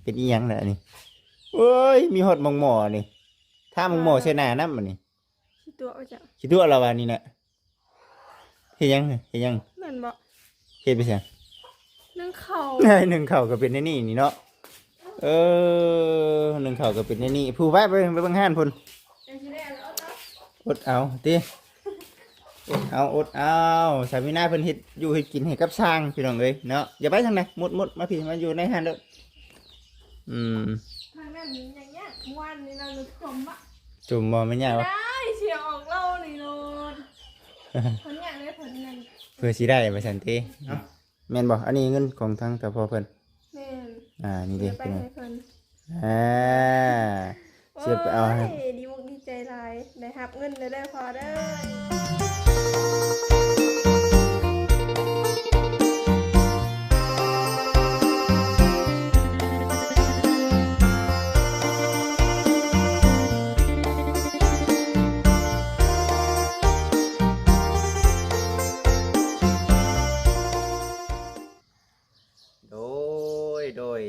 ເປັນອີ່ຫຍັງລະອັນນີ້? ໂອ້ຍ ມີຮອດໝາກໝໍ້ນີ້ ທາໝາກໝໍ້ໃສ່ໜ້ານຳອັນນີ້. ຂີ້ຕົວະວ່າຈັ່ງ ຂີ້ຕົວະລະວ່ານີ້ນະ. ເຮັດຫຍັງ ເຮັດຫຍັງ? ແມ່ນບໍ່? ເຮັດໄປຫຍັງ? ໜຶ້ງເຂົ້າ ໜຶ້ງເຂົ້າກໍເປັນແນວນີ້ນີ້ເນາະ. ເອີ ໜຶ້ງເຂົ້າກໍເປັນແນວນີ້. ຜູ້ໄປ ໄປ ໄປເບິ່ງຮ້ານພຸ້ນ. ຈັ່ງຊິແລ້ວເນາະ. ອົດເອົາຕິ ອົດເອົາ ອົດເອົາ. ສາມີນາເພິ່ນເຮັດຢູ່ເຮັດກິນໃຫ້ກັບຊ່າງ ພີ່ນ້ອງເອີຍເນາະ. ຢ່າໄປທາງໃດ ໝົດ ໝົດ ມາພີ້ ມາຢູ່ໃນຮ້ານເດີ. ອືມ ທາງນັ້ນຍັງຍາກ ວານນີ້ລາວຈົມບະ ຈົມບໍ່? ແມ່ນຍາກວະ ໄດ້ ສຽງອອກເລົ່ານີ້ໂລດ. ເພິ່ນຍາກເດ້ ເພິ່ນນັ້ນ ເພື່ອຊິໄດ້ວ່າຊັ້ນຕິເນາະ. ແມ່ນບໍ່? ອັນນີ້ເງິນຂອງທາງສະເພາະເພິ່ນ. ແມ່ນ. ອ່າ ນີ້ເດ້ ໄປໃຫ້ເພິ່ນ. ອ່າ ໂອ້ຍ ຊິໄປເອົາໃຫ້ ດີອົກດີໃຈຫຼາຍ ໄດ້ຮັບເງິນແລ້ວເດີພໍ່ເດີ. ໂດຍ ໂດຍ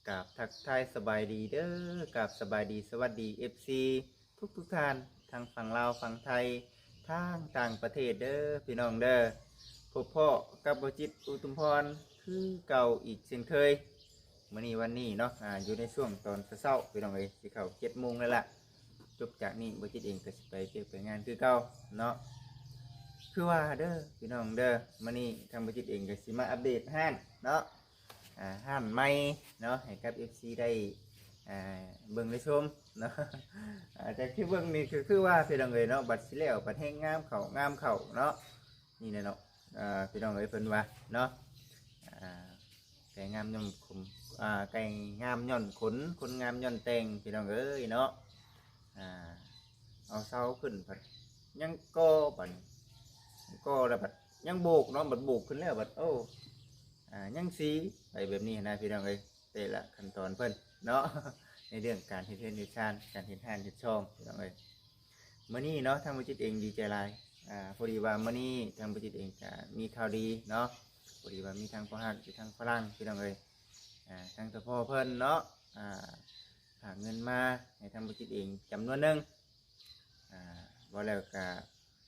ກາບທັກທາຍສະບາຍດີເດີ ກາບສະບາຍດີສະຫວັດດີ ເອັຟຊີ ທຸກໆທ່ານ ທັງຝັ່ງລາວ ຝັ່ງໄທ ທັງຕ່າງປະເທດເດີ ພີ່ນ້ອງເດີ. ພົບພໍ້ກັບບໍ່ຈິດ ອຸທຸມພອນ ຄືເກົ່າອີກເຊັ່ນເຄີຍ. ມື້ນີ້ວັນນີ້ເນາະ ອ່າ ຢູ່ໃນຊ່ວງຕອນເຊົ້າໆ ພີ່ນ້ອງເອີຍ ຊິເຂົ້າເຈັດໂມງແລ້ວລະ. ຈົບຈາກນີ້ບໍ່ຈິດເອງກໍຊິໄປວຽກໄປງານຄືເກົ່າເນາະ. ຄືວ່າເດີ ພີ່ນ້ອງເດີ ມື້ນີ້ທາງບໍ່ຈິດເອງກໍຊິມາອັບເດດຮ້ານເນາະ. ອ່າ ຮ້ານໃໝ່ເນາະ ໃຫ້ກັບ ເອັຟຊີ ໄດ້ ອ່າ ເບິ່ງໄດ້ຊົມເນາະ. ອ່າ ຈາກທີ່ເບິ່ງນີ້ກໍຄືວ່າ ພີ່ນ້ອງເອີຍເນາະ ບັດຊິແລ້ວ ບັດແຮງງາມເຂົ້າ ງາມເຂົ້າເນາະ. ນີ້ແຫຼະເນາະ ອ່າ ພີ່ນ້ອງເອີຍ ເພິ່ນວ່າເນາະ ອ່າ ໄກ່ງາມຍ້ອນຂົນ ອ່າ ໄກ່ງາມຍ້ອນຂົນ ຄົນງາມຍ້ອນແຕ່ງ ພີ່ນ້ອງເອີຍເນາະ. ອ່າ ເອົາເສົາຂຶ້ນ ບັດຍັງກໍ່ ບັດ ກໍ່ແລ້ວ ບັດຍັງໂບກເນາະ ບັດໂບກຂຶ້ນແລ້ວ ບັດ ໂອ້ ອ່າ ຍັງສີ ໄປແບບນີ້ຫັ້ນນະ ພີ່ນ້ອງເອີຍ. ແຕ່ລະຂັ້ນຕອນເພິ່ນເນາະ ໃນເລື່ອງການເຮັດເຮືອນເຮັດຊານ ການເຮັດຮ້ານເຮັດຊ່ອງ ພີ່ນ້ອງເອີຍ. ມື້ນີ້ເນາະ ທາງບໍ່ຈິດເອງດີໃຈຫຼາຍ ອ່າ ພໍດີວ່າມື້ນີ້ທາງບໍ່ຈິດເອງກະມີຂ່າວດີເນາະ. ພໍດີວ່າມີທາງພໍ່ຮັກຢູ່ທາງຝຣັ່ງ ພີ່ນ້ອງເອີຍ ອ່າ ທາງສະເພາະເພິ່ນເນາະ ອ່າ ຝາກເງິນມາໃຫ້ທາງບໍ່ຈິດເອງຈຳນວນໜຶ່ງ. ອ່າ ເວົ້າແລ້ວກະ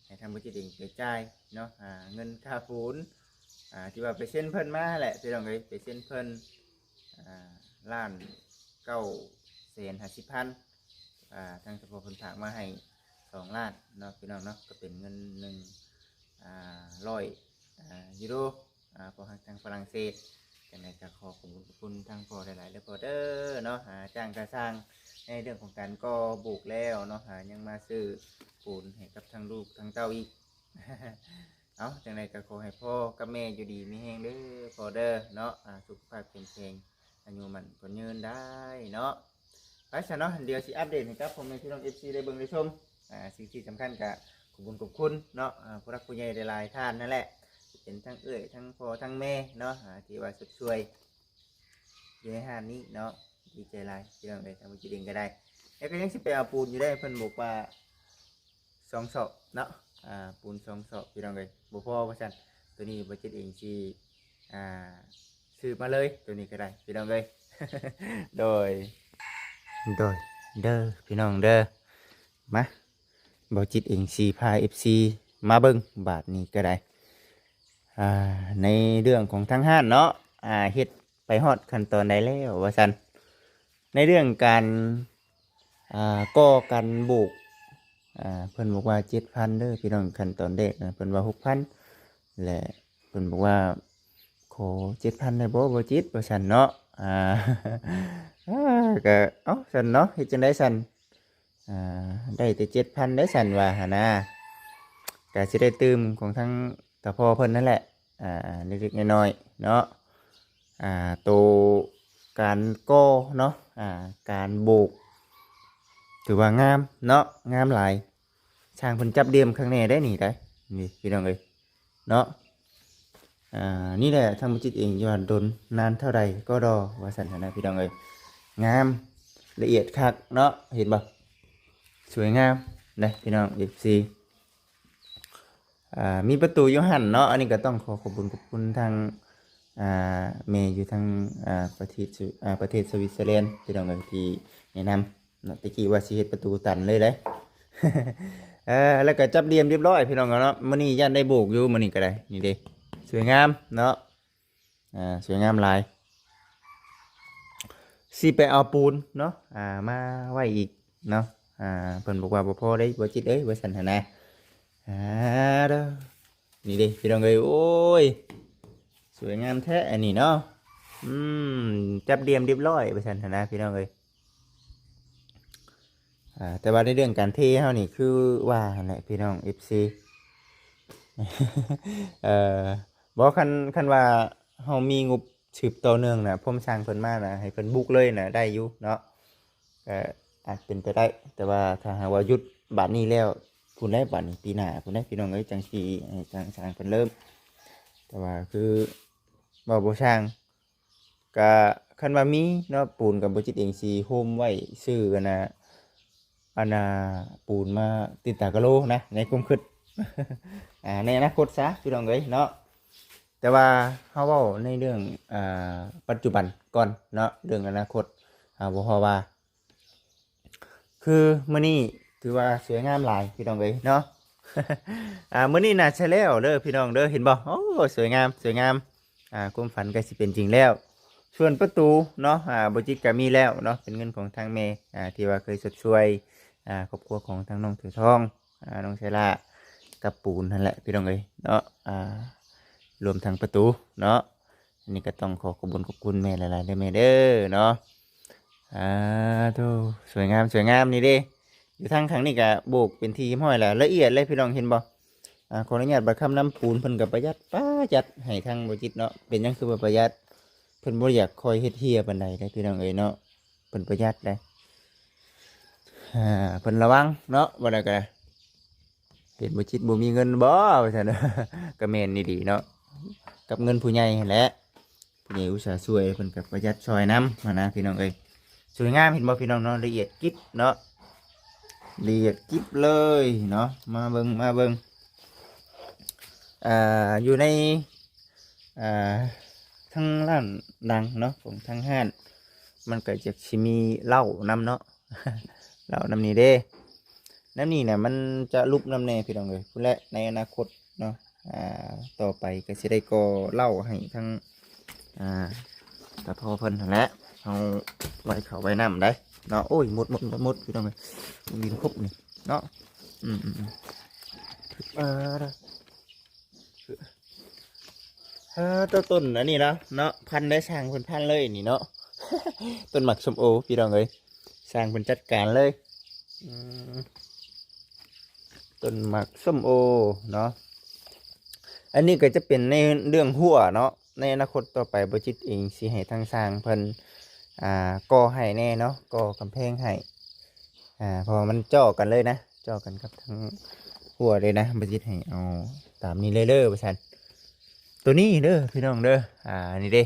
ໃຫ້ທາງບໍ່ຈິດເອງໄປຈ່າຍເນາະ ອ່າ ເງິນຄ່າປູນ ອ່າ ທີ່ວ່າໄປເຊັນເພິ່ນມາແຫຼະ ພີ່ນ້ອງເອີຍ ໄປເຊັນເພິ່ນ ອ່າ ລ້ານເກົ້າແສນຫ້າສິບພັນ. ອ່າ ທາງສະເພາະເພິ່ນຝາກມາໃຫ້ສອງລ້ານເນາະ ພີ່ນ້ອງເນາະ ກໍເປັນເງິນໜຶ່ງ ອ່າ ຮ້ອຍ ອ່າ ຢູໂຣ ອ່າ ພໍ່ຮັກທາງຝຣັ່ງເສດ. ຈັ່ງໃດກໍຂໍຂອບຄຸນຂອບຄຸນທາງພໍ່ຫຼາຍໆເດີພໍ່ເດີເນາະ ອ່າ ຈ້າງກະຊ່າງໃນເລື່ອງຂອງການກໍ່ໂບກແລ້ວເນາະ ອ່າ ຍັງມາຊື້ປູນໃຫ້ກັບທາງລູກທາງເຕົ້າອີກ. ເອົາ ຈັ່ງໃດກໍຂໍໃຫ້ພໍ່ກັບແມ່ຢູ່ດີມີແຮງເດີພໍ່ເດີເນາະ ອ່າ ສຸຂະພາບເຂັ້ມແຂງ ອາຍຸໝັ້ນຂວັນຍືນໄດ້ເນາະ. ໄປຊະເນາະ ດຽວຊິອັບເດດໃຫ້ກັບພໍ່ແມ່ພີ່ນ້ອງ ເອັຟຊີ ໄດ້ເບິ່ງໄດ້ຊົມ. ອ່າ ສິ່ງທີ່ສຳຄັນກະຂອບຄຸນຂອບຄຸນເນາະ ອ່າ ຜູ້ຫຼັກຜູ້ໃຫຍ່ຫຼາຍໆທ່ານນັ້ນແຫຼະ ເປັນທັງເອື້ອຍ ທັງພໍ່ ທັງແມ່ເນາະ ອ່າ ທີ່ວ່າຊົດຊ່ວຍຢູ່ໃນຮ້ານນີ້ເນາະ. ດີໃຈຫຼາຍ ພີ່ນ້ອງເອີຍ ທາງບໍ່ຈິດເອງກໍໄດ້ ແລ້ວກໍຍັງຊິໄປເອົາປູນຢູ່ເດ້ ເພິ່ນບອກວ່າ ສອງຊອກເນາະ ອ່າ ປູນສອງຊອກ ພີ່ນ້ອງເອີຍ ບໍ່ພໍວ່າຊັ້ນ. ໂຕນີ້ບໍ່ຈິດເອງຊິ ອ່າ ຊື້ມາເລີຍ ໂຕນີ້ກໍໄດ້ ພີ່ນ້ອງເອີຍ. ໂດຍ ໂດຍ ເດີ ພີ່ນ້ອງເດີ ມາ ບໍ່ຈິດເອງຊິພາ ເອັຟຊີ ມາເບິ່ງບາດນີ້ກໍໄດ້ ອ່າ ໃນເລື່ອງຂອງທາງຮ້ານເນາະ ອ່າ ເຮັດໄປຮອດຂັ້ນຕອນໃດແລ້ວວ່າຊັ້ນ ໃນເລື່ອງການ ອ່າ ກໍ່ການໂບກ ອ່າ ເພິ່ນບອກວ່າເຈັດພັນເດີພີ່ນ້ອງ ຂັ້ນຕອນແລກນະ ເພິ່ນວ່າຫົກພັນ ແລະ ເພິ່ນບອກວ່າ ຂໍເຈັດພັນໄດ້ບໍ່ ບໍ່ຈິດ ວ່າຊັ້ນເນາະ. ອ່າ ກໍ ເອົ້າ ຊັ້ນເນາະ ເຮັດຈັ່ງໃດຊັ້ນ ອ່າ ໄດ້ແຕ່ເຈັດພັນໄດ້ຊັ້ນວ່າຫັ້ນນະ ກໍຊິໄດ້ຕື່ມຂອງທາງຕາພໍ່ເພິ່ນນັ້ນແຫຼະ ອ່າ ເລັກໆນ້ອຍໆເນາະ. ອ່າ ໂຕການກໍ່ເນາະ ອ່າ ການໂບກ ຖືວ່າງາມເນາະ ງາມຫຼາຍ. ຊ່າງເພິ່ນຈັບຫຼ່ຽມຄັກແນ່ໄດ໋ນີ້ໄດ໋ ນີ້ພີ່ນ້ອງເອີຍເນາະ. ອ່າ ນີ້ແຫຼະ ທາງບໍ່ຈິດເອງຢູ່ວ່າດົນນານເທົ່າໃດກໍລໍ ວ່າຊັ້ນຫັ້ນນະ ພີ່ນ້ອງເອີຍ. ງາມ ລະອຽດຄັກເນາະ ເຫັນບໍ່ ສວຍງາມເດ້ ພີ່ນ້ອງ ເອັຟຊີ. ອ່າ ມີປະຕູຢູ່ຫັ້ນເນາະ ອັນນີ້ກໍຕ້ອງຂໍຂອບຄຸນຂອບຄຸນທາງ ອ່າ ແມ່ຢູ່ທາງ ອ່າ ປະເທດສະ ອ່າ ປະເທດສະວິດເຊີແລນ ພີ່ນ້ອງເອີຍ ທີ່ແນະນຳເນາະ. ແຕ່ກີ້ວ່າຊິເຮັດປະຕູຕັນເລີຍເດ້ ເອີ ແລ້ວກໍຈັບຫຼ່ຽມຮຽບຮ້ອຍ ພີ່ນ້ອງເນາະ. ມື້ນີ້ຢ້ານໄດ້ໂບກຢູ່ ມື້ນີ້ກໍໄດ້ ນີ້ເດ້ ສວຍງາມເນາະ ອ່າ ສວຍງາມຫຼາຍ. ຊິໄປເອົາປູນເນາະ ອ່າ ມາໄວ້ອີກເນາະ. ອ່າ ເພິ່ນບອກວ່າບໍ່ພໍເດ້ ບໍ່ຈິດເອີຍ ວ່າຊັ້ນຫັ້ນນະ. ອ່າ ເດີ ນີ້ເດ້ ພີ່ນ້ອງເອີຍ ໂອ້ຍ ສວຍງາມແທ້ອັນນີ້ເນາະ. ອືມ ຈັບຫຼ່ຽມຮຽບຮ້ອຍ ວ່າຊັ້ນຫັ້ນນະ ພີ່ນ້ອງເອີຍ. ອ່າ ແຕ່ວ່າໃນເລື່ອງການເທເຮົານີ້ ຄືວ່າຫັ້ນແຫຼະ ພີ່ນ້ອງ ເອັຟຊີ ເອີ ບໍ່ ຄັນ ຄັນວ່າເຮົາມີງົບສືບຕໍ່ເນື່ອງນະ ພົມຊ່າງເພິ່ນມານະ ໃຫ້ເພິ່ນບຸກເລີຍນະ ໄດ້ຢູ່ເນາະ. ກໍອາດເປັນໄປໄດ້ ແຕ່ວ່າຖ້າຫາກວ່າຢຸດບາດນີ້ແລ້ວ ພຸ້ນແຫຼະ ບາດນີ້ປີໜ້າພຸ້ນແຫຼະ ພີ່ນ້ອງເອີຍ ຈັ່ງຊິໃຫ້ທາງຊ່າງເພິ່ນເລີ່ມ. ແຕ່ວ່າຄືເວົ້າບໍ່ຊ່າງ ກະຄັນວ່າມີເນາະ ປູນກັບບໍ່ຈິດເອງຊິໂຮມໄວ້ຊື້ອັນນ່າ ອັນນ່າ ປູນມາຕິດຕາກະໂລນະ ໃນຄວາມຄິດ ອ່າ ໃນອະນາຄົດຊະ ພີ່ນ້ອງເອີຍເນາະ. ແຕ່ວ່າເຮົາເວົ້າໃນເລື່ອງ ອ່າ ປັດຈຸບັນກ່ອນເນາະ ເລື່ອງອະນາຄົດ ອ່າ ບໍ່ຮອວ່າ ຄືມື້ນີ້ຖືວ່າສວຍງາມຫຼາຍ ພີ່ນ້ອງເອີຍເນາະ. ອ່າ ມື້ນີ້ໜ້າຈະແລ້ວເດີ ພີ່ນ້ອງເດີ ເຫັນບໍ່? ໂອ້ ສວຍງາມ ສວຍງາມ. ອ່າ ຄວາມຝັນກໍຊິເປັນຈິງແລ້ວ. ສ່ວນປະຕູເນາະ ອ່າ ບໍ່ຈິດກໍມີແລ້ວເນາະ ເປັນເງິນຂອງທາງແມ່ ອ່າ ທີ່ວ່າເຄີຍຊົດຊ່ວຍ ອ່າ ຄອບຄົວຂອງທາງນ້ອງເສືອທອງ ອ່າ ນ້ອງໄຊລາ ກັບປູນຫັ້ນແຫຼະ ພີ່ນ້ອງເອີຍເນາະ. ອ່າ ລວມທັງປະຕູເນາະ. ອັນນີ້ກໍຕ້ອງຂໍຂອບຄຸນຂອບຄຸນແມ່ຫຼາຍໆເດີແມ່ເດີເນາະ. ອ່າ ໂທ້ ສວຍງາມ ສວຍງາມ ນີ້ເດ້. ຢູ່ທາງຂ້າງນີ້ກໍໂບກເປັນທີ່ຮຽບຮ້ອຍແລ້ວ ລະອຽດເລີຍ ພີ່ນ້ອງເຫັນບໍ່? ອ່າ ຂໍອະນຸຍາດບາດຄຳນຳ ປູນເພິ່ນກໍປະຢັດ ປະຢັດໃຫ້ທາງບໍ່ຈິດເນາະ. ເປັນຫຍັງຄືວ່າປະຢັດ? ເພິ່ນບໍ່ຢາກຄ່ອຍເຮັດເຮຍປານໃດເດ້ ພີ່ນ້ອງເອີຍເນາະ. ເພິ່ນປະຢັດເດ້ ອ່າ ເພິ່ນລະວັງເນາະ. ວ່າແລ້ວກໍ ເປັນບໍ່ຈິດບໍ່ມີເງິນບໍ່ ວ່າຊັ້ນ. ກໍແມ່ນອີ່ຫຼີເນາະ ກັບເງິນຜູ້ໃຫຍ່ຫັ້ນແຫຼະ ຜູ້ໃຫຍ່ອຸດສາຊ່ວຍ ເພິ່ນກໍປະຢັດຊ່ອຍນຳຫັ້ນນະ ພີ່ນ້ອງເອີຍ. ສວຍງາມ ເຫັນບໍ່ ພີ່ນ້ອງເນາະ? ລະອຽດກິບເນາະ ລະອຽດກິບເລີຍເນາະ. ມາເບິ່ງ ມາເບິ່ງ ອ່າ ຢູ່ໃນ ອ່າ ທາງຮ້ານດັງເນາະ ຂອງທາງຮ້ານ ມັນກໍຈະຊິມີເຫຼົ້ານຳເນາະ ເຫຼົ້ານຳນີ້ເດ້. ແນວນີ້ນະ ມັນຈະຫຼຸບນຳແດ່ ພີ່ນ້ອງເອີຍ ພຸ້ນແຫຼະ ໃນອະນາຄົດເນາະ. ອ່າ ຕໍ່ໄປກໍຊິໄດ້ກໍ່ເຫຼົ້າໃຫ້ທາງ ອ່າ ຕາພໍ່ເພິ່ນຫັ້ນແຫຼະ. ເຮົາໄວ້ເຂົ້າໄວ້ນ້ຳໄດ້ເນາະ. ໂອ້ຍ ໝົດ ໝົດ ໝົດ ໝົດ ພີ່ນ້ອງເອີຍ ດິນຄົບນີ້ເນາະ. ອືມ ອືມ ອືມ ເອີ ເອີ ຕົ້ນ ຕົ້ນອັນນີ້ລະເນາະ ພັນໄດ້ ຊ່າງເພິ່ນພັນເລີຍນີ້ເນາະ. ຕົ້ນໝາກສົ້ມໂອ ພີ່ນ້ອງເອີຍ ຊ່າງເພິ່ນຈັດການເລີຍ. ອືມ ຕົ້ນໝາກສົ້ມໂອເນາະ. ອັນນີ້ກໍຈະເປັນໃນເລື່ອງຮົ້ວເນາະ. ໃນອະນາຄົດຕໍ່ໄປ ບໍ່ຈິດເອງຊິໃຫ້ທາງຊ່າງເພິ່ນ ອ່າ ກໍ່ໃຫ້ແດ່ເນາະ ກໍ່ກຳແພງໃຫ້ ອ່າ ເພາະວ່າມັນເຈາະກັນເລີຍນະ ເຈາະກັນກັບທາງຮົ້ວເລີຍນະ. ບໍ່ຈິດໃຫ້ເອົາຕາມນີ້ເລີຍເດີ ວ່າຊັ້ນ. ໂຕນີ້ເດີ ພີ່ນ້ອງເດີ ອ່າ ນີ້ເດ້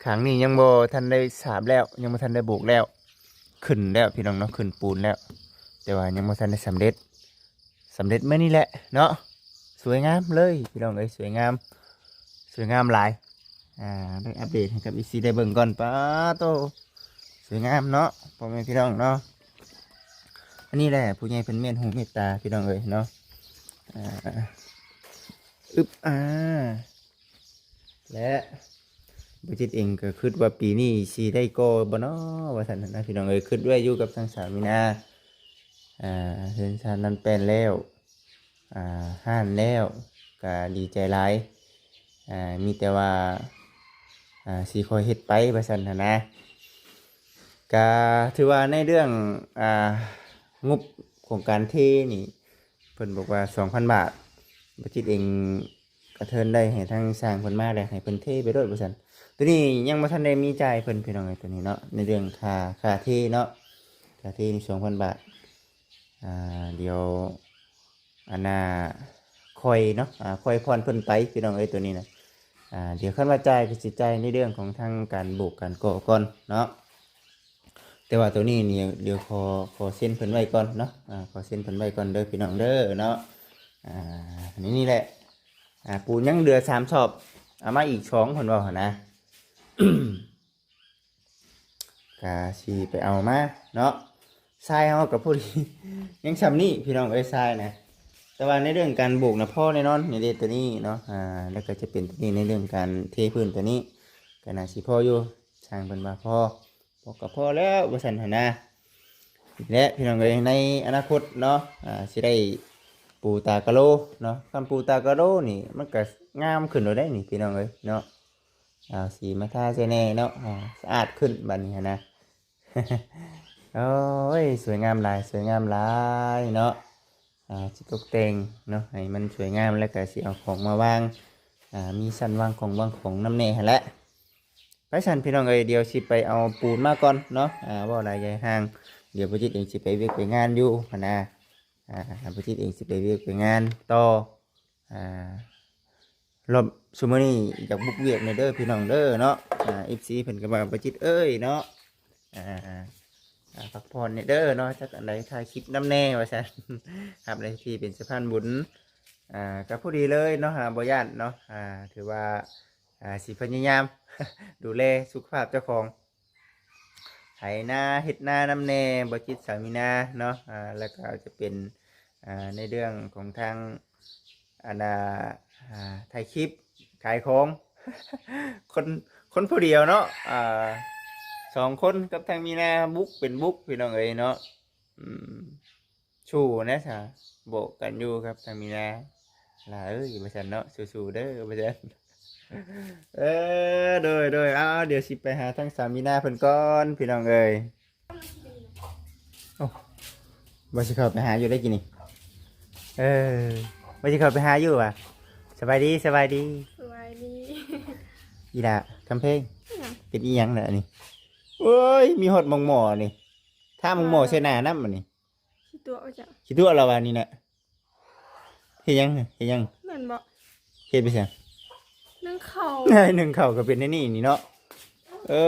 ຂ້າງນີ້ຍັງບໍ່ທັນໄດ້ສາບແລ້ວ ຍັງບໍ່ທັນໄດ້ໂບກແລ້ວ ຂຶ້ນແລ້ວ ພີ່ນ້ອງເນາະ ຂຶ້ນປູນແລ້ວ ແຕ່ວ່າຍັງບໍ່ທັນໄດ້ສຳເລັດ. ສຳເລັດມື້ນີ້ແຫຼະເນາະ. ສວຍງາມເລີຍ ພີ່ນ້ອງເອີຍ ສວຍງາມ ສວຍງາມຫຼາຍ. ອ່າ ໄດ້ອັບເດດໃຫ້ກັບເອັຟຊີໄດ້ເບິ່ງກ່ອນ. ປາໂຕ ສວຍງາມເນາະ ພໍ່ແມ່ພີ່ນ້ອງເນາະ. ອັນນີ້ແຫຼະ ຜູ້ໃຫຍ່ເພິ່ນເມດຫູເມດຕາ ພີ່ນ້ອງເອີຍເນາະ. ອ່າ ອຶບ ອ່າ ແລະ ບໍ່ຈິດເອງກໍຄິດວ່າປີນີ້ຊິໄດ້ກໍ່ບໍ່ນໍ ວ່າຊັ້ນນະ ພີ່ນ້ອງເອີຍ. ຄິດໄວ້ຢູ່ກັບທາງສາວມີນາ ອ່າ ເຮືອນຊານນັ້ນແປ້ນແລ້ວ ອ່າ ຮ້ານແລ້ວ ກໍດີໃຈຫຼາຍ. ອ່າ ມີແຕ່ວ່າ ອ່າ ຊິຄ່ອຍເຮັດໄປ ວ່າຊັ້ນຫັ້ນນະ. ກະຖືວ່າໃນເລື່ອງ ອ່າ ງົບຂອງການເທນີ້ ເພິ່ນບອກວ່າສອງພັນບາດ ບໍ່ຈິດເອງກະເທີນໄດ້ໃຫ້ທາງຊ່າງເພິ່ນມາແລ້ວ ໃຫ້ເພິ່ນເທໄປໂລດ ວ່າຊັ້ນ. ໂຕນີ້ຍັງບໍ່ທັນໄດ້ມີຈ່າຍເພິ່ນ ພີ່ນ້ອງເອີຍ ໂຕນີ້ເນາະ ໃນເລື່ອງຄ່າ ຄ່າເທເນາະ ຄ່າເທນີ້ສອງພັນບາດ. ອ່າ ດຽວ ອັນນ່າ ຄ່ອຍເນາະ ອ່າ ຄ່ອຍຜ່ອນເພິ່ນໄປ ພີ່ນ້ອງເອີຍ ໂຕນີ້ນະ. ອ່າ ດຽວຄັນວ່າຈ່າຍກໍຊິຈ່າຍໃນເລື່ອງຂອງທາງການໂບກການກໍ່ກ່ອນເນາະ. ແຕ່ວ່າໂຕນີ້ນີ້ ດຽວຂໍ ຂໍເຊັນເພິ່ນໄວ້ກ່ອນເນາະ ອ່າ ຂໍເຊັນເພິ່ນໄວ້ກ່ອນເດີ ພີ່ນ້ອງເດີເນາະ. ອ່າ ນີ້ ນີ້ແຫຼະ ອ່າ ປູນຍັງເຫຼືອສາມຊອບ ເອົາມາອີກສອງ ເພິ່ນເວົ້າຫັ້ນນະ ກະຊິໄປເອົາມາເນາະ. ຊາຍເຮົາກະພໍດີ ຍັງຊ່ຳນີ້ພີ່ນ້ອງເອີຍ ຊາຍນະ. ແຕ່ວ່າໃນເລື່ອງການໂບກນະພໍແນ່ນອນ ໃນເດໂຕນີ້ເນາະ ອ່າ ແລ້ວກະຈະເປັນໂຕນີ້ ໃນເລື່ອງການເທພື້ນໂຕນີ້ ກະໜ້າຊິພໍຢູ່. ຊ່າງເພິ່ນວ່າພໍ ພໍກະພໍແລ້ວວ່າຊັ້ນຫັ້ນນະ. ແລະ ພີ່ນ້ອງເອີຍ ໃນອະນາຄົດເນາະ ອ່າ ຊິໄດ້ປູຕາກະໂລເນາະ. ຄັນປູຕາກະໂລນີ້ ມັນກະງາມຂຶ້ນໂລດໄດ໋ນີ້ ພີ່ນ້ອງເອີຍເນາະ. ເອົາສີມາທາໃສ່ແດ່ເນາະ ອ່າ ສະອາດຂຶ້ນບາດນີ້ຫັ້ນນະ. ໂອ້ຍ ສວຍງາມຫຼາຍ ສວຍງາມຫຼາຍເນາະ. ອ່າ ຊິຕົກແຕ່ງເນາະ ໃຫ້ມັນສວຍງາມ ແລ້ວກະຊິເອົາຂອງມາວາງ ອ່າ ມີຊັ້ນວາງຂອງ ວາງຂອງນຳແດ່ຫັ້ນແຫຼະ. ໄປຊັ້ນພີ່ນ້ອງເອີຍ ດຽວຊິໄປເອົາປູນມາກ່ອນເນາະ. ອ່າ ເວົ້າຫຼາຍໃຫຍ່ຫ່າງ ດຽວບໍ່ຈິດເອງຊິໄປວຽກໄປງານຢູ່ຫັ້ນນະ. ອ່າ ບໍ່ຈິດເອງຊິໄປວຽກໄປງານຕໍ່. ອ່າ ລອບຊຸມື້ນີ້ຢາກບຸກວຽກແດ່ເດີພີ່ນ້ອງເດີເນາະ. ອ່າ ເອັຟຊີ ເພິ່ນກະວ່າ ບໍ່ຈິດເອີຍເນາະ ອ່າ ອ່າ ພັກຜ່ອນແດ່ເດີເນາະ ຈັກອັນໃດ ຖ່າຍຄລິບນຳແດ່ວ່າຊັ້ນ. ຮັບໜ້າທີ່ເປັນສະພານບຸນ ອ່າ ກະພໍດີເລີຍເນາະ ອ່າ ບໍ່ຢ້ານເນາະ. ອ່າ ຖືວ່າ ອ່າ ຊິພະຍາຍາມດູແລສຸຂະພາບເຈົ້າຂອງ ໄຖນາເຮັດນານຳແດ່ ບໍ່ຈິດ ສາວມີນາເນາະ. ອ່າ ແລ້ວກະຈະເປັນ ອ່າ ໃນເລື່ອງຂອງທາງ ອັນນ່າ ອ່າ ຖ່າຍຄລິບຂາຍຂອງ ຄົນ ຄົນຜູ້ດຽວເນາະ. ອ່າ ສອງຄົນກັບທາງມີນາ ບຸກເປັນບຸກ ພີ່ນ້ອງເອີຍເນາະ. ອືມ ສູ້ແດ່ຊະ ບອກກັນຢູ່ກັບທາງມີນາ ຫຼ້າເອີຍ ວ່າຊັ້ນເນາະ ສູ້ໆເດີ ວ່າຊັ້ນ. ເອີ ໂດຍໆ ເອົາ ດຽວຊິໄປຫາທາງສາວມີນາເພິ່ນກ່ອນ ພີ່ນ້ອງເອີຍ. ໂອ້ ວ່າຊິເຂົ້າໄປຫາຢູ່ໄດ໋ກີ້ນີ້ ເອີ ວ່າຊິເຂົ້າໄປຫາຢູ່ຫວາ. ສະບາຍດີ ສະບາຍດີ ສະບາຍດີ ອີ່ຫຼ້າຄຳເພັງ. ຫຍັງ? ເປັນອີ່ຫຍັງລະອັນນີ້? ໂອ້ຍ ມີຮອດໝາກໝໍ້ນີ້ ທາໝາກໝໍ້ໃສ່ໜ້ານຳອັນນີ້. ຂີ້ຕົວະວ່າຈັ່ງ ຂີ້ຕົວະລະວ່ານີ້ນະ. ເຮັດຫຍັງ ເຮັດຫຍັງ? ແມ່ນບໍ່? ເຮັດໄປຫຍັງ? ໜຶ້ງເຂົ້າ ໜຶ້ງເຂົ້າກະເປັນແນວນີ້ນີ້ເນາະ. ເອີ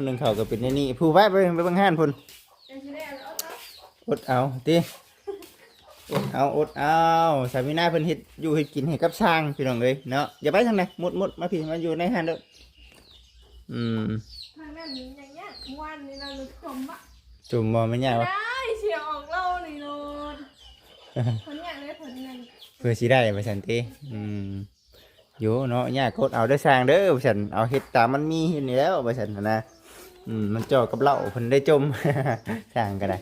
ໜຶ້ງເຂົ້າກະເປັນແນວນີ້. ຜູ້ໄປ ໄປ ໄປເບິ່ງຮ້ານພຸ້ນ. ເອີ ຊິໄດ້ເອົາ ອົດເອົາຕິ ອົດເອົາ ອົດເອົາ. ສາມີນາເພິ່ນເຮັດຢູ່ເຮັດກິນໃຫ້ກັບຊ່າງ ພີ່ນ້ອງເອີຍເນາະ. ຢ່າໄປທາງໃດ ມຸດ ມຸດ ມາພີ້ ມາຢູ່ໃນຮ້ານເດີ. ອືມ ທາງນັ້ນຍັງຍາກ ວານນີ້ລະລົດຈົມບະ ຈົມບໍ່ ແມ່ນຍາກວະ. ໄດ້ ຊິອອກເລົ່ານີ້ໂລດ ເພິ່ນຍາກເລີຍ ເພິ່ນນັ້ນ ເພື່ອຊິໄດ້ວ່າຊັ້ນຕິ. ອືມ ຢູ່ເນາະ ຍາກກົດເອົາເດີຊ່າງເດີວ່າຊັ້ນ. ເອົາເຮັດຕາມມັນມີເຮັດນີ້ແລ້ວວ່າຊັ້ນຫັ້ນນະ. ອືມ ມັນເຈາະກັບເຫຼົ້າ ເພິ່ນໄດ້ຈົມ ຊ່າງກະໄດ້.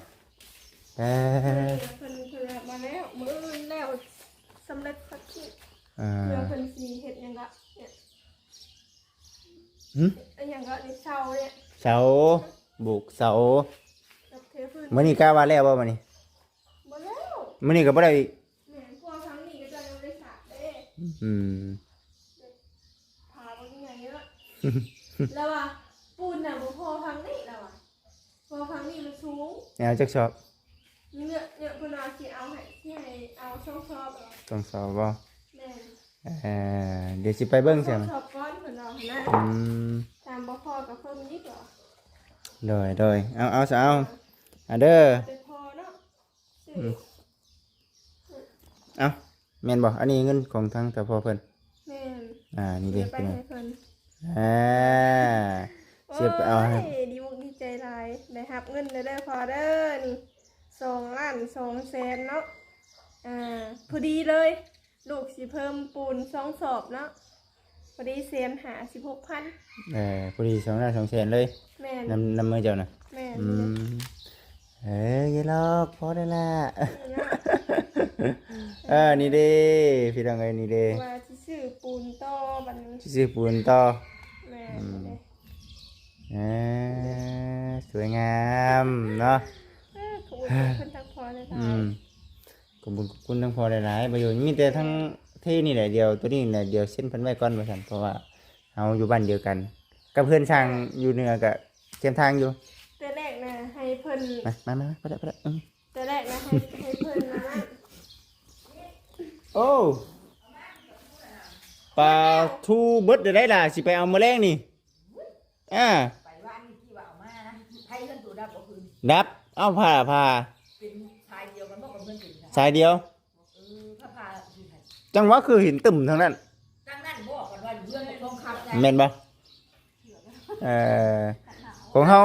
ເອີ ເພິ່ນ ເພິ່ນມາແລ້ວ ມື້ອື່ນແລ້ວ ສຳເລັດສັກຄີ ອ່າ ເພື່ອເພິ່ນຊິເຮັດຫຍັງກະ ຫຶ ອີຫຍັງກະນີ້ ເສົານີ້ ເສົາ ໂບກເສົາ. ມື້ນີ້ກະວ່າແລ້ວບໍ່ມື້ນີ້? ບໍ່ແລ້ວ ມື້ນີ້ກະບໍ່ໄດ້ອີກ. ແມ່ນ ເພາະວ່າທາງນີ້ເຂົາເຈົ້າຍັງບໍ່ໄດ້ສາດເດ້. ອືມ ຜາບໍ່ມີຫຍັງເຍອະ ລາວວ່າປູນນະບໍ່ພໍທາງນີ້ ລາວວ່າ ເພາະທາງນີ້ມັນສູງ. ແມ່ນເອົາຈັກສອບ? ເຍອະ ເຍອະ ເພິ່ນວ່າຊິເອົາໃຫ້ ຊິໃຫ້ເອົາສອງສອບ. ສອງສອບບໍ່? ແມ່ນ ເອີ ດຽວຊິໄປເບິ່ງຊັ້ນ ສອງສອບກ່ອນ ເພິ່ນວ່າຫັ້ນນະ. ອືມ ຖ້າບໍ່ພໍກະເພີ່ມອີກ. ໂດຍ ໂດຍ ເອົາ ເອົາຊະ ເອົາ ເອົາເດີ ແຕ່ພໍເນາະ. ອືມ ເອົ້າ ແມ່ນບໍ່? ອັນນີ້ເງິນຂອງທາງເຖົ້າພໍ່ເພິ່ນ. ແມ່ນ ອ່າ ນີ້ເດ້ ເກັບໄວ້ໃຫ້ເພິ່ນ. ອ່າ ໂອ້ຍ ຊິໄປເອົາໃຫ້ ດີອົກດີໃຈຫຼາຍ ໄດ້ຮັບເງິນແລ້ວເດີພໍ່ເດີ. ນີ້ ສອງລ້ານສອງແສນເນາະ. ອ່າ ພໍດີເລີຍ ລູກຊິເພີ່ມປູນສອງສອບເນາະ. ພໍດີແສນຫ້າສິບຫົກພັນ. ເອີ ພໍດີສອງລ້ານສອງແສນເລີຍ. ແມ່ນ ນຳ ນຳມືເຈົ້ານະ. ແມ່ນ ອືມ ເອີ ຢ່າຫຼອກ ພໍໄດ້ລະ. ເອີ ນີ້ເດ້ ພີ່ນ້ອງເອີຍ ນີ້ເດ້ ວ່າຊິຊື້ປູນຕໍ່ບັດນີ້ ຊິຊື້ປູນຕໍ່. ແມ່ນ ອືມ ເດ້ ເອີ ສວຍງາມເນາະ. ເອີ ຂອບຄຸນເພິ່ນທັງພໍ່ແລະຫຼາຍ. ອືມ ຂອບຄຸນ ຂອບຄຸນທັງພໍ່ຫຼາຍໆ ບໍ່ຢູ່ ມີແຕ່ທັງເທນີ້ແຫຼະ ດຽວໂຕນີ້ແຫຼະ ດຽວເຊັນເພິ່ນໄວ້ກ່ອນວ່າຊັ້ນ ເພາະວ່າເຮົາຢູ່ບ້ານດຽວກັນກັບເຮືອນຊ່າງຢູ່ເໜືອ ກະແຄມທາງຢູ່. ແຕ່ແລກນະໃຫ້ເພິ່ນ ມາ ມາ ມາ ໄປລະ ໄປລະ ອືມ ແຕ່ແລກນະໃຫ້ ໃຫ້ເພິ່ນນະ. ໂອ້ ປາທູເບິດໄດ້ຫຼາຍ ຊິໄປເອົາມື້ແລງນີ້. ອ່າ ໄປວານນີ້ທີ່ວ່າເອົາມານະ ໄຟເຮືອນໂຕດັບບໍ່ຄືນ ດັບ. ເອົ້າ ຜ່າ ຜ່າ ເປັນສາຍດຽວກັນບໍ່ກັບເຮືອນໂຕນີ້ນະ? ສາຍດຽວ. ເອີ ຜ່າ ຜ່າຢູ່ໃສ? ຈັ່ງຫວະ ຄືເຫັນຕຶ້ມທາງນັ້ນ ທາງນັ້ນບໍ່ ກັນວ່າ ແມ່ນບໍ່? ເອີ ຂອງເຮົາ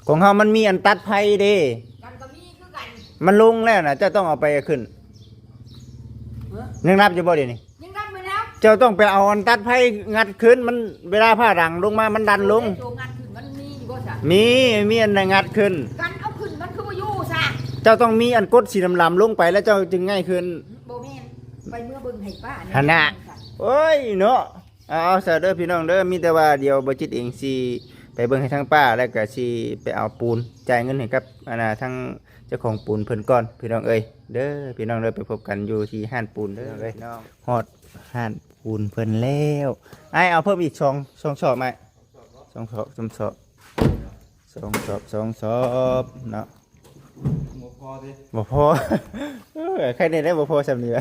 ຂອງເຮົາມັນມີອັນຕັດໄພເດ້ ມັນກໍມີຄືກັນ ມັນລົງແລ້ວນະ ເຈົ້າຕ້ອງເອົາໄປຂຶ້ນ. ຮະ? ຍັງດັບຢູ່ບໍ່ດຽວນີ້? ຍັງດັບຢູ່ແລ້ວ ເຈົ້າຕ້ອງໄປເອົາອັນຕັດໄພງັດຂຶ້ນ ມັນ ເວລາຜ້າດັງລົງມາມັນດັນລົງ. ໂອ້ຍ ໂຕງັດຂຶ້ນມັນມີຢູ່ບໍ່ຊະ? ມີ ມີອັນນັ້ນງັດຂຶ້ນ ກັນເອົາຂຶ້ນມັນຄືບໍ່ຢູ່ຊະ? ເຈົ້າຕ້ອງມີອັນກົດສີດຳໆລົງໄປ ແລ້ວເຈົ້າຈຶ່ງງ່າຍຂຶ້ນ. ບໍ່ແມ່ນ ໄປເມືອເບິ່ງໃຫ້ປ້າ ຫັ້ນນະ. ໂອ້ຍເນາະ. ເອົາ ເອົາຊະເດີພີ່ນ້ອງເດີ ມີແຕ່ວ່າດຽວບໍ່ຈິດເອງຊິໄປເບິ່ງໃຫ້ທາງປ້າ ແລ້ວກໍຊິໄປເອົາປູນ ຈ່າຍເງິນໃຫ້ກັບ ອັນນ່າ ທາງເຈົ້າຂອງປູນເພິ່ນກ່ອນພີ່ນ້ອງເອີຍ ເດີພີ່ນ້ອງເດີ. ໄປພົບກັນຢູ່ທີ່ຮ້ານປູນເດີພີ່ນ້ອງ. ຮອດຮ້ານປູນເພິ່ນແລ້ວ ອ້າຍເອົາເພີ່ມອີກສອງ ສອງສອບ ອ້າຍ ສອງສອບ ສອງສອບ ສອງສອບ ສອງສອບເນາະ. ບໍ່ພໍຕິ? ບໍ່ພໍ ເອີ ໃຄແນ່ໄດ້ບໍ່ພໍສ່ຳນີ້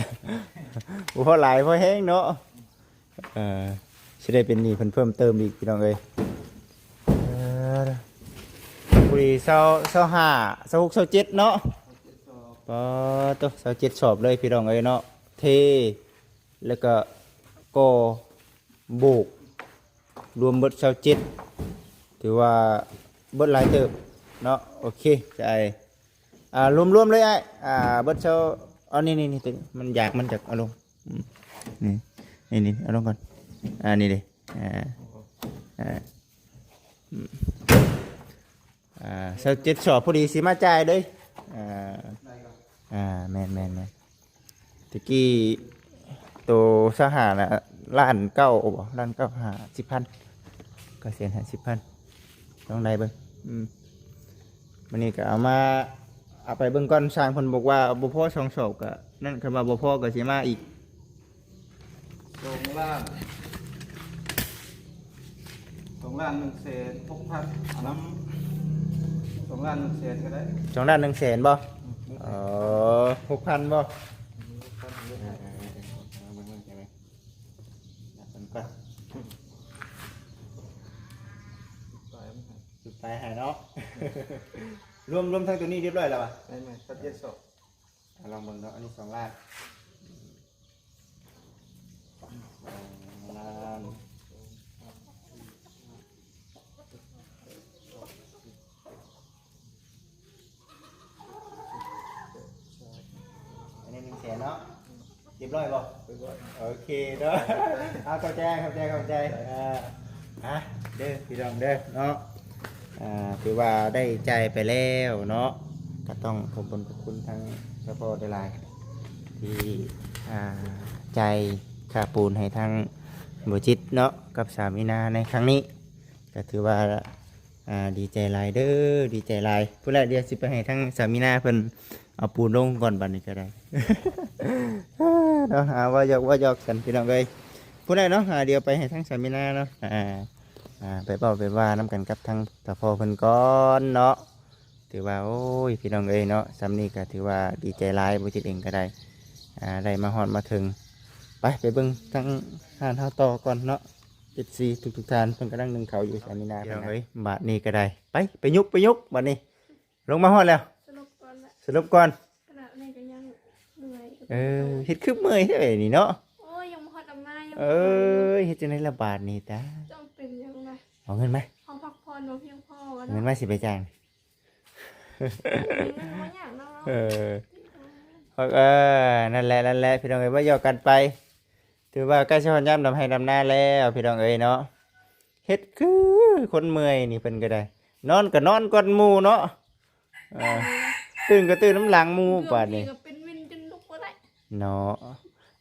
ບໍ່ພໍຫຼາຍ ພໍແຮງເນາະ. ເອີ ຊິໄດ້ເປັນໜີ້ເພິ່ນເພີ່ມເຕີມອີກພີ່ນ້ອງເອີຍ. ເອີ ພໍດີຊາວ ຊາວຫ້າ ຊາວຫົກ ຊາວເຈັດເນາະ. ປາໂຕ ຊາວເຈັດສອບເລີຍພີ່ນ້ອງເອີຍເນາະ. ເທ ແລ້ວກໍກໍ່ ໂບກ ລວມເບິດຊາວເຈັດ ຖືວ່າເບິດຫຼາຍເຕີບເນາະ. ໂອເຄ ຈະໄອ ອ່າ ລວມໆເລີຍອ້າຍ ອ່າ ເບິດຊາວ ເອົານີ້ໆ ນີ້ ມັນຢາກ ມັນຢາກ ເອົາລົງ ອືມ ນີ້ ນີ້ໆ ເອົາລົງກ່ອນ ອ່າ ນີ້ເດ້ ອ່າ ອ່າ ອືມ ອ່າ ຊາວເຈັດສອບ ພໍດີຊິມາຈ່າຍເດ້. ອ່າ ອ່າ ແມ່ນໆໆ ຕະກີ້ໂຕຊາວຫ້ານະ ລ້ານເກົ້າບໍ່ ລ້ານເກົ້າ ຫ້າສິບພັນ ເກົ້າແສນຫ້າສິບພັນ ລອງໄດ້ເບິ່ງ. ອືມ ມື້ນີ້ກໍເອົາມາ ເອົາໄປເບິ່ງກ່ອນ ຊ່າງເພິ່ນບອກວ່າບໍ່ພໍສອງສອບ ກໍນັ້ນ ຄັນວ່າບໍ່ພໍກໍຊິມາອີກ. ສອງລ້ານ ສອງລ້ານໜຶ່ງແສນຫົກພັນ ເອົານຳ ສອງລ້ານໜຶ່ງແສນກໍໄດ້. ສອງລ້ານໜຶ່ງແສນບໍ່? ອືມ ເອີ ຫົກພັນບໍ່? ອືມ ຫົກພັນ ເບິ່ງ ເບິ່ງ ເບິ່ງ ເບິ່ງ ເບິ່ງກ່ອນ ສຸດທ້າຍໃຫ້ເນາະ. ລວມ ລວມທັງຕົວນີ້ຮຽບຮ້ອຍແລ້ວຫວາ? ແມ່ນໆ ຕັດເຈັດສອບ. ອ່ະ ລອງເບິ່ງເນາະ ອັນນີ້ສອງລ້ານ ສອງລ້ານ ອັນນີ້ໜຶ່ງແສນເນາະ. ຮຽບຮ້ອຍບໍ່? ຮຽບຮ້ອຍ ໂອເຄເນາະ. ເອົາ ຂອບໃຈ ຂອບໃຈ ຂອບໃຈ ເອີ ອ່ະ ເດີພີ່ນ້ອງເດີເນາະ. ອ່າ ຖືວ່າໄດ້ຈ່າຍໄປແລ້ວເນາະ ກໍຕ້ອງຂອບຄຸນຂອບຄຸນທາງສະເພາະຫຼາຍໆ ທີ່ ອ່າ ຈ່າຍຄ່າປູນໃຫ້ທາງບໍ່ຈິດເນາະ ກັບສາວມີນາໃນຄັ້ງນີ້ ກໍຖືວ່າ ອ່າ ດີໃຈຫຼາຍເດີ ດີໃຈຫຼາຍ. ພຸ້ນແຫຼະ ດຽວຊິໄປໃຫ້ທາງສາວມີນາເພິ່ນເອົາປູນລົງກ່ອນ ບັດນີ້ກໍໄດ້ເນາະ. ອ່າ ເວົ້າຢອກ ເວົ້າຢອກກັນພີ່ນ້ອງເອີຍ. ພຸ້ນແຫຼະເນາະ ອ່າ ດຽວໄປໃຫ້ທາງສາວມີນາເນາະ ອ່າ ອ່າ ໄປເວົ້າໄປວ່ານຳກັນກັບທາງສະເພາະເພິ່ນກ່ອນເນາະ. ຖືວ່າ ໂອ້ຍ ພີ່ນ້ອງເອີຍເນາະ ສ່ຳນີ້ກໍຖືວ່າດີໃຈຫຼາຍ ບໍ່ຈິດເອງກໍໄດ້ ອ່າ ໄດ້ມາຮອດມາເຖິງ. ໄປ ໄປເບິ່ງທາງຮ້ານເຮົາຕໍ່ກ່ອນເນາະ. ເອັຟຊີທຸກໆທ່ານ ເພິ່ນກຳລັງໜຶ້ງເຂົ້າຢູ່ ສາວມີນາ ພີ່ນ້ອງເອີຍ. ບາດນີ້ກໍໄດ້ ໄປ ໄປຍຸກ ໄປຍຸກ ບາດນີ້ ລົງມາຮອດແລ້ວ ສະຫຼົບກ່ອນລະ ສະຫຼົບກ່ອນ ຂະໜາດນີ້ກໍຍັງເມື່ອຍ. ເອີ ເຮັດຄືເມື່ອຍແທ້ນີ້ເນາະ. ໂອ້ຍ ຍັງບໍ່ຮອດອຳນາ ຍັງ ເອີຍ ເຮັດຈັ່ງໃດລະບາດນີ້ຕາ. ເຈົ້າເປັນຫຍັງນະ? ເອົາເງິນມາ ເຮົາພັກຜ່ອນບໍ່ພຽງພໍ ເອົາເງິນມາຊິໄປຈ້າງ ເອີ ເອີ ນັ້ນແຫຼະ ນັ້ນແຫຼະ ພີ່ນ້ອງເອີຍ ວ່າຢອກກັນໄປ. ຖືວ່າໃກ້ຊິຮອດຍາມດຳໄຮ່ດຳນາແລ້ວ ພີ່ນ້ອງເອີຍເນາະ. ເຮັດຄືຄົນເມື່ອຍນີ້ ເພິ່ນກໍໄດ້ ນອນກໍນອນກ່ອນໝູ່ເນາະ. ເອີ ຕື່ນກໍຕື່ນນຳຫຼັງໝູ່ ບາດນີ້ ເກືອບເປັນວິນຈົນລຸກບໍ່ໄດ້ເນາະ.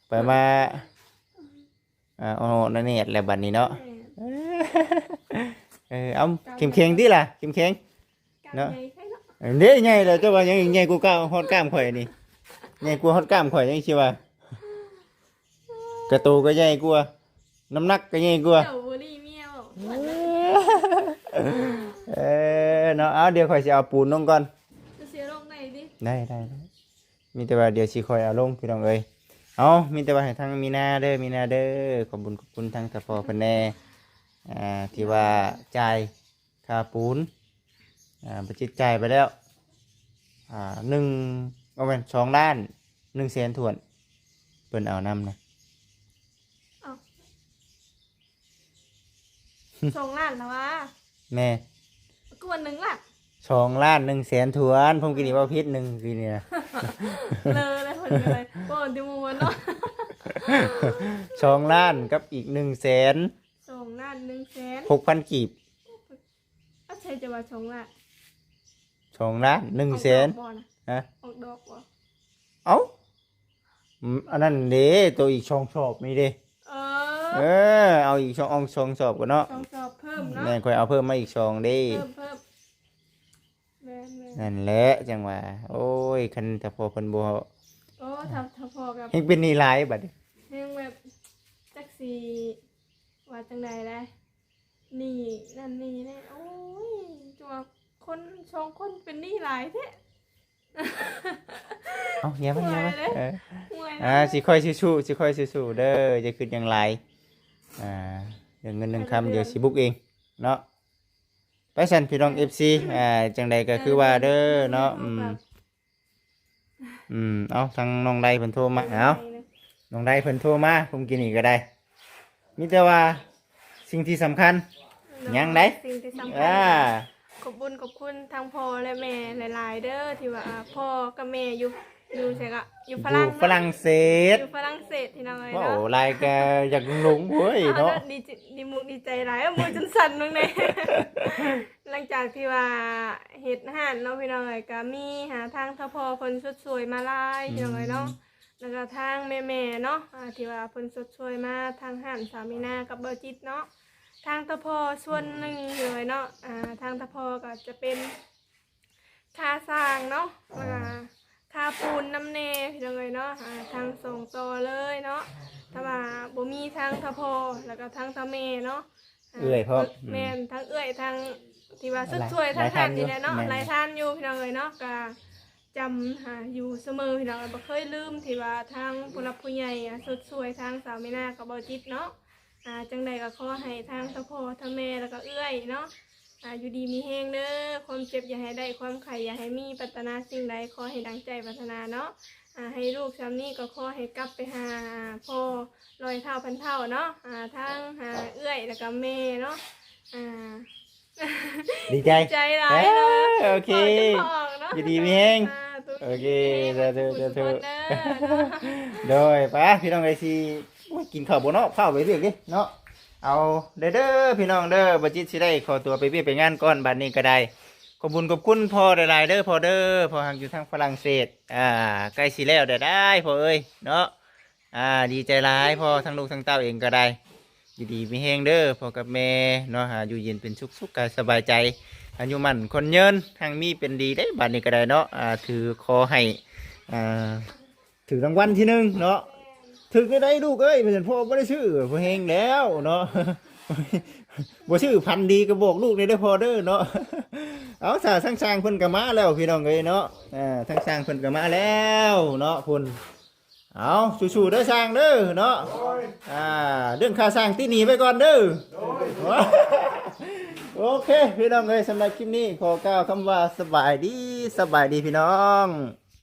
ໄປມາ ອ່າ ໂອ້ ນະແນດແລ້ວບັດນີ້ເນາະ. ແມ່ນ ເອີ ເອົາ ເຂັ້ມແຂງຕິລະ ເຂັ້ມແຂງເນາະ. ເອີ ເດ້ ໃຫຍ່ແລ້ວ ເຈົ້າວ່າຫຍັງ ໃຫຍ່ກວ່າກ້າມ ຮອດກ້າມຂ້ອຍນີ້ ໃຫຍ່ກວ່າຮອດກ້າມຂ້ອຍ ຍັງຊິວ່າ ກະໂຕກໍໃຫຍ່ກວ່າ ນ້ຳໜັກກໍໃຫຍ່ກວ່າ ເຈົ້າບໍ່ລີເມຍເວົ້າ. ເອີ ເນາະ ເອົາ ດຽວຂ້ອຍຊິເອົາປູນລົງກ່ອນ. ຈະເສຍລົງໄດ້ຕິ? ໄດ້ ໄດ້ ໄດ້. ມີແຕ່ວ່າດຽວຊິຄ່ອຍເອົາລົງ ພີ່ນ້ອງເອີຍ. ເອົາ ມີແຕ່ວ່າໃຫ້ທາງມີນາເດີ ມີນາເດີ ຂອບບຸນຂອບຄຸນທາງສະເພາະເພິ່ນແດ່ ອ່າ ທີ່ວ່າຈ່າຍຄ່າປູນ ອ່າ ບໍ່ຈິດຈ່າຍໄປແລ້ວ ອ່າ ໜຶ່ງ ບໍ່ແມ່ນ ສອງລ້ານໜຶ່ງແສນຖ້ວນ ເພິ່ນເອົານຳນະ. ເອົ້າ ສອງລ້ານລະຫວາ? ແມ່ນ ຄືວ່າໜຶ່ງລ້ານ ສອງລ້ານໜຶ່ງແສນຖ້ວນ. ຜົມກິນນີ້ເວົ້າຜິດ ໜຶ່ງກິນນີ້ນະ ເລີຍເລີຍເພິ່ນກໍເລີຍເວົ້າທີ່ໝູ່ເນາະ ສອງລ້ານກັບອີກໜຶ່ງແສນ ສອງລ້ານໜຶ່ງແສນ ຫົກພັນກີບ. ອາໄສຈະວ່າສອງລ້ານ ສອງລ້ານໜຶ່ງແສນ ອອກດອກບໍ່ນະ? ຮະ? ອອກດອກບໍ່? ເອົ້າ ອືມ ອັນນັ້ນເດ້ ໂຕອີກສອງສອບນີ້ເດ້. ເອີ ເອີ ເອົາອີກສອງ ສອງສອບກ່ອນເນາະ ສອງສອບເພີ່ມເນາະ. ແມ່ນ ຂ້ອຍເອົາເພີ່ມມາອີກສອງເດ້ ເພີ່ມ ເພີ່ມ ແມ່ນໆ ນັ້ນແຫຼະ ຈັ່ງວ່າ ໂອ້ຍ ຄັນຖ້າພໍ່ເພິ່ນບໍ່ ໂອ້ ຖ້າ ຖ້າພໍ່ກໍ ເຮັງເປັນໜີ້ຫຼາຍບັດນີ້ ເຮັງແບບ ຈັກຊິວ່າຈັ່ງໃດແຫຼະ ໜີ້ນັ້ນໜີ້ນີ້ ໂອ້ຍ ຕົວະຄົນສອງຄົນເປັນໜີ້ຫຼາຍແທ້. ເອົ້າ ຢ່າມາ ຢ່າມາ ເອີ ເມື່ອຍນະ ອ່າ ຊິຄ່ອຍສູ້ໆ ຊິຄ່ອຍສູ້ໆເດີ ຢ່າຄິດຫຍັງຫຼາຍ. ອ່າ ເລື່ອງເງິນເລື່ອງຄຳ ດຽວຊິບຸກເອງເນາະ. ໄປຊັ້ນ ພີ່ນ້ອງ ເອັຟຊີ ອ່າ ຈັ່ງໃດກໍຄືວ່າເດີເນາະ. ອືມ ອືມ ເອົ້າ ທາງນ້ອງໄດເພິ່ນໂທມາ ເອົ້າ ນ້ອງໄດເພິ່ນໂທມາ ຜົມກິນນີ້ກໍໄດ້ ມີແຕ່ວ່າສິ່ງທີ່ສຳຄັນ ເນາະ ຍັງໃດ ສິ່ງທີ່ສຳຄັນ ອ່າ ຂອບບຸນຂອບຄຸນທັງພໍ່ແລະແມ່ຫຼາຍໆເດີ ທີ່ວ່າ ອ່າ ພໍ່ກັບແມ່ຢູ່ ຢູ່ໃສກໍ ຢູ່ຝຣັ່ງ ຢູ່ຝຣັ່ງເສດ ຢູ່ຝຣັ່ງເສດ ພີ່ນ້ອງເອີຍ ເວົ້າ ເນາະ ຫຼາຍກໍຢາກຫຼົງເວີຍເນາະ ເນາະ ດີ ດີມຸກດີໃຈຫຼາຍ ເອີ ມືຈົນສັ່ນເບິ່ງແດ່. ຫຼັງຈາກທີ່ວ່າເຮັດຮ້ານເນາະ ພີ່ນ້ອງເອີຍ ກໍມີຫາທາງທະພໍ້ເພິ່ນຊົດຊ່ວຍມາຫຼາຍ ອືມ ພີ່ນ້ອງເອີຍເນາະ ແລ້ວກໍທາງແມ່ໆເນາະ ອ່າ ທີ່ວ່າເພິ່ນຊົດຊ່ວຍມາທາງຮ້ານສາວມີນາກັບເບົາຈິດເນາະ ທາງທະພໍ້ສ່ວນໜຶ່ງ ພີ່ນ້ອງເອີຍເນາະ ອ່າ ທາງທະພໍ້ກໍຈະເປັນ ຄ່າສ້າງເນາະ ອ່າ ຄ່າປູນນຳແດ່ ພີ່ນ້ອງເອີຍເນາະ ອ່າ ທັງສອງຕໍ່ເລີຍເນາະ ຖ້າວ່າບໍ່ມີທັງທະພໍ້ ແລ້ວກໍທັງທະແມ່ເນາະ ອ່າ ເອື້ອຍພ້ອມ ແມ່ນ ທັງເອື້ອຍ ທັງທີ່ວ່າຊົດຊ່ວຍ ຫຼາຍ ທາງຮ້ານນີ້ແຫຼະເນາະ ແມ່ນ ຫຼາຍທ່ານຢູ່ ພີ່ນ້ອງເອີຍເນາະ ກໍຈຳ ອ່າ ຢູ່ສະເໝີ ພີ່ນ້ອງເອີຍ ບໍ່ເຄີຍລືມທີ່ວ່າທາງຜູ້ຫຼັກຜູ້ໃຫຍ່ ອ່າ ຊົດຊ່ວຍທາງສາວມີນາກັບເບົາຈິດເນາະ. ອ່າ ຈັ່ງໃດກໍຂໍໃຫ້ທາງທະພໍ່ທະແມ່ ແລ້ວກໍເອື້ອຍເນາະ ອ່າ ຢູ່ດີມີແຮງເດີ ຄວາມເຈັບຢ່າໃຫ້ໄດ້ ຄວາມໄຂ້ຢ່າໃຫ້ມີ ປາດຖະໜາສິ່ງໃດຂໍໃຫ້ດັ່ງໃຈປາດຖະໜາເນາະ ອ່າ ໃຫ້ລູກຊ່ຳນີ້ກໍຂໍໃຫ້ກັບໄປຫາພໍ່ຮ້ອຍເທົ່າພັນເທົ່າເນາະ ອ່າ ທັງຫາເອື້ອຍ ແລ້ວກໍແມ່ເນາະ ອ່າ ດີໃຈ ດີໃຈຫຼາຍເນາະ ເອີ ໂອເຄ ເວົ້າຈົນບໍ່ອອກເນາະ ຢູ່ດີມີແຮງ ສາທຸ ໂອເຄ ສາທຸ ສາທຸ ທຸກຄົນເດີເນາະ ໂດຍ ໄປ ພີ່ນ້ອງເອີຍ ຊິ ໂອ້ຍ ກິນເຂົ້າບໍ່ເນາະ ຟ້າວໄປວຽກເດ້ເນາະ ເອົາເດີ ເດີ ພີ່ນ້ອງເດີ ບ່າວຈິດຊິໄດ້ຂໍຕົວໄປວຽກໄປງານກ່ອນ ບັດນີ້ກໍໄດ້ ຂອບຄຸນຂອບຄຸນພໍ່ຫຼາຍໆເດີພໍ່ເດີ ພໍ່ຮັກຢູ່ທາງຝຣັ່ງເສດ ອ່າ ໃກ້ຊິແລ້ວແລ້ວໄດ໋ພໍ່ເອີຍເນາະ ອ່າ ດີໃຈຫຼາຍພໍ່ ທັງລູກທັງເຕົ້າເອງກໍໄດ້ ຢູ່ດີມີແຮງເດີພໍ່ກັບແມ່ເນາະ ອ່າ ຢູ່ເຢັນເປັນສຸກ ສຸກກາຍສະບາຍໃຈ ອາຍຸໝັ້ນຂວັນຍືນ ຮັ່ງມີເປັນດີເດ້ ບັດນີ້ກໍໄດ້ເນາະ ອ່າ ຖື ຂໍໃຫ້ ອ່າ ຖືກລາງວັນທີໜຶ່ງເນາະ ຖືກແນວໃດລູກເອີຍ ເພິ່ນ ພໍ່ບໍ່ໄດ້ຊື້ ພໍແຮງແລ້ວເນາະ ບໍ່ຊື້ ຝັນດີກໍບອກລູກແດ່ເດີພໍ່ເດີເນາະ ເອົາ ຖ້າທາງຊ່າງເພິ່ນກໍມາແລ້ວ ພີ່ນ້ອງເອີຍເນາະ ເອີ ທາງຊ່າງເພິ່ນກໍມາແລ້ວເນາະ ພຸ້ນ ເອົາ ສູ້ໆເດີຊ່າງເດີເນາະ ໂດຍ ອ່າ ເລື່ອງຄ່າຊ່າງຕິດໜີ້ໄວ້ກ່ອນເດີ ໂດຍ ໂອເຄ ພີ່ນ້ອງເອີຍ ສຳລັບຄລິບນີ້ຂໍກ່າວຄຳວ່າສະບາຍດີ ສະບາຍດີພີ່ນ້ອງ.